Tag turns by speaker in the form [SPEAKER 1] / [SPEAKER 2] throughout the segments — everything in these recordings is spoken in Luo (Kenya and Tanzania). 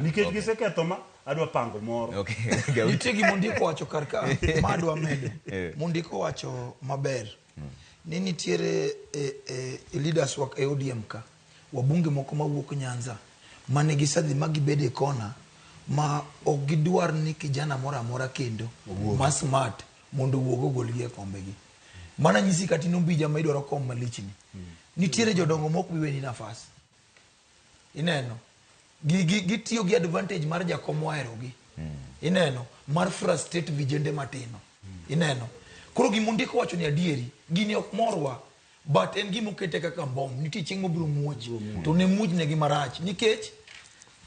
[SPEAKER 1] Nikech giseketho ma, adwa pango moro.
[SPEAKER 2] Okay. Gaucho.
[SPEAKER 3] Nitie gima Ondiko wacho kar ka ma adwa medo.
[SPEAKER 2] Eh.
[SPEAKER 3] Mondiko wacho maber ni nitiere e leaders wa e ODM ka wabunge moko mawuok Nyanza mane gisedhi ma gibedo e kona ma ok gidwar ni kijana moro amora kendo ma smart mondo owuog ogolgi e kombegi. Mana nyisi kata in Ombija ma idwaro kom malichni. Nitiere jodongo mok bi weni nafas. Ineno? Gitiyo gi advantage mar jakom oherogi. Ineno? Mar frustrate vijende matino. Ineno? Koro gima Ondiko wacho ni adieri, gini ok morwa, but en gima okete kaka mbom. Nitie chieng' mobiro muoch. To ne muoch negi marach. Nikech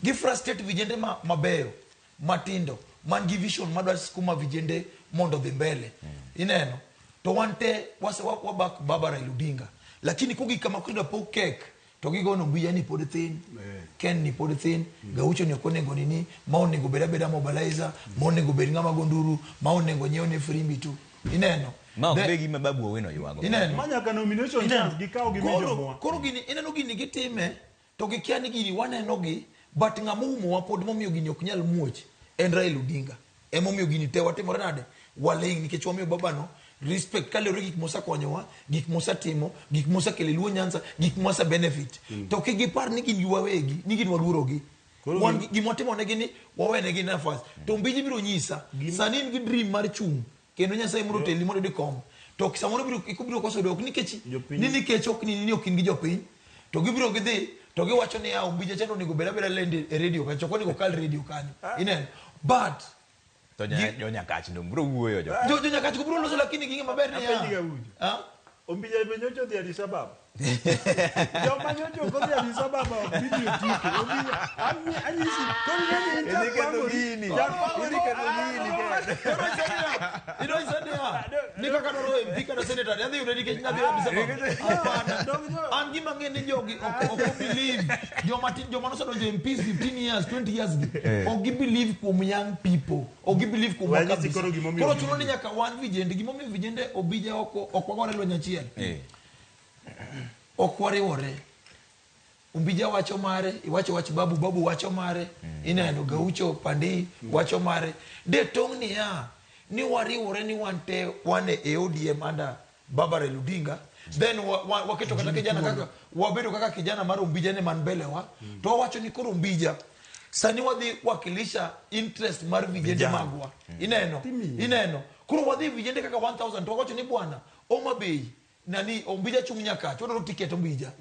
[SPEAKER 3] gi frustrate vijende mabeyo, matindo, man gi vision madwa skuma vijende mondo odhi mbele. Ineno? To wan te wabak Baba Raila Odinga. Lakini kogik kama koro pok kek, to gigono Ombija ni pod thin, Ken ni pod thin, Gaucho ni ok onego nini, ma onego bed abeda mobilizer, ma onego bed ng'ama go nduru, ma onego nyiew ne firimbi tu. Ineno?
[SPEAKER 2] Ma ok be gima Babu Owino ywago.
[SPEAKER 3] Ineno?
[SPEAKER 1] Ma nyaka nomination
[SPEAKER 3] Ineno?
[SPEAKER 1] chance gikaw gi
[SPEAKER 3] Koro,
[SPEAKER 1] jomwa.
[SPEAKER 3] koro gini, ineno gini gitime, to gikia ni gini waneno gi, but ng'ama oumowa pod momiyo gini ok nyal muoch en Raila Odinga. Emomiyo gini te watimore nade? Waling' nikech wamiyo babano respect kaluwore gi gik mosekonyowa, gik mosetimo, gik mosekelo e Luo Nyanza, gik mose benefit. To kik gipar ni gin gi wawegi, ni gin waluorogi. Wan gima watimonegi ni wawenegi nafas. To Ombiji biro nyisa, sani in gi dream mar chung' kendo Nyasaye mondo otelni mondo iyud kom. To samoro biro ibiro koso dok nikech ni nikech ok ni ok in gi jopiny to gibiro gidhi to giwacho ni ah Ombija chande onego bed abeda lende e radio kacha ok onego kal radio kanyo. Ineno? But
[SPEAKER 2] To jo Nyakach dong biro wuoyo jo.
[SPEAKER 3] Jo Nyakach go biro loso lakini ging'e maber niya.
[SPEAKER 1] Apenji Gaucho.
[SPEAKER 3] Ah?
[SPEAKER 1] Ombija be nyocha odhi Addis Ababa. Joma nyocha ok odhi Addis Ababa ok bi dhi otike. Ombija, anyisi, koro ing'e ni in
[SPEAKER 2] Idhi
[SPEAKER 1] chak
[SPEAKER 2] ketho
[SPEAKER 1] pangori.
[SPEAKER 2] gini.
[SPEAKER 1] Chak pangori.
[SPEAKER 2] Idhi ketho gini.
[SPEAKER 3] Koro iseniya, idwa iseniya, ni kaka dwaro MP kata senator, ni adhi yude nikech nadhi Addis Ababa. Hapana. An gima ang'e ni jogi ok believe. Joma tin, joma nosedonjo MPs 15 years, 20 years gi, ok gi believe kuom young people. Ok gi believe kuomwa
[SPEAKER 1] Wanyisi
[SPEAKER 3] kabisa.
[SPEAKER 1] koro gimomiyo
[SPEAKER 3] Koro chuno ni nyaka wan vijende, gimomiyo vijende Obija ok wagore lweny achiel. Ok wariwore. Ombija wacho mare, iwacho wach Babu, Babu wacho mare, ineno Gaucho Pandi wacho mare. De tong' niya, ni wariwore ni wan te wan e ODM under Baba Raila Odinga, then waketo kata kijana kaka, wabedo kaka kijana mar Ombija ne man mbele wa, to wawacho ni koro Ombija, sani wadhi wakilisha interest mar vijende magwa. Ineno? Ineno? Koro wadhi vijende kaka 1000 to wawacho ni bwana, Homa Bay, nani Ombija chung' Nyakach, wadwaro ticket Ombija.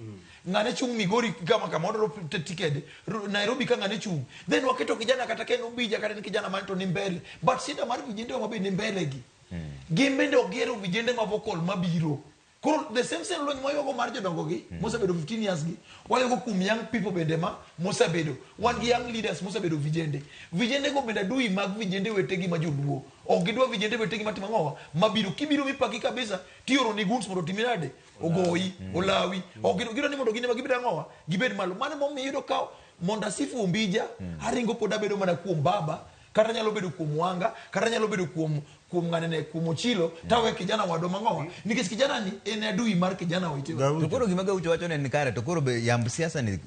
[SPEAKER 3] Ng'ane chung' Migori kama kama, wadwaro ticket. Nairobi ka ng'ane chung'. Then waketo kijana kata ka en Ombija kata en kijana man to ni mbele. But shida mar vijende wa be ni mbele gi. Gin bende ok gihero vijende ma vocal mabiro. Koro the same same lweny mwaywago mar jodongo gi, mosebedo 15 years gi, waywago kuom young people bende ma mosebedo. Wan gi young leaders mosebedo vijende. Vijende go bende adui mag vijende wetegi ma joluo. Ok gidwa vijende wetegi matimo ang'owa, mabiro. Kibiro mipaki kabisa, tioro ni goons mondo otimi nade? Ogoyi, olawi. Ok gidwa ni mondo gin ema gibed ang'owa, gibed malo. Mano emomiyo iyudo ka mondo asifu Ombija, aringo pod abedo mana kuom baba, kata nyalo bedo kuom Wanga, kata nyalo bedo kuom ng'anene, kuom Ochilo, tawe kijana wadwa mang'owa. Nikech kijana ni en adui mar kijana wetewa.
[SPEAKER 2] To koro gima Gaucho wacho ne ni kare, to koro be yamb siasa ni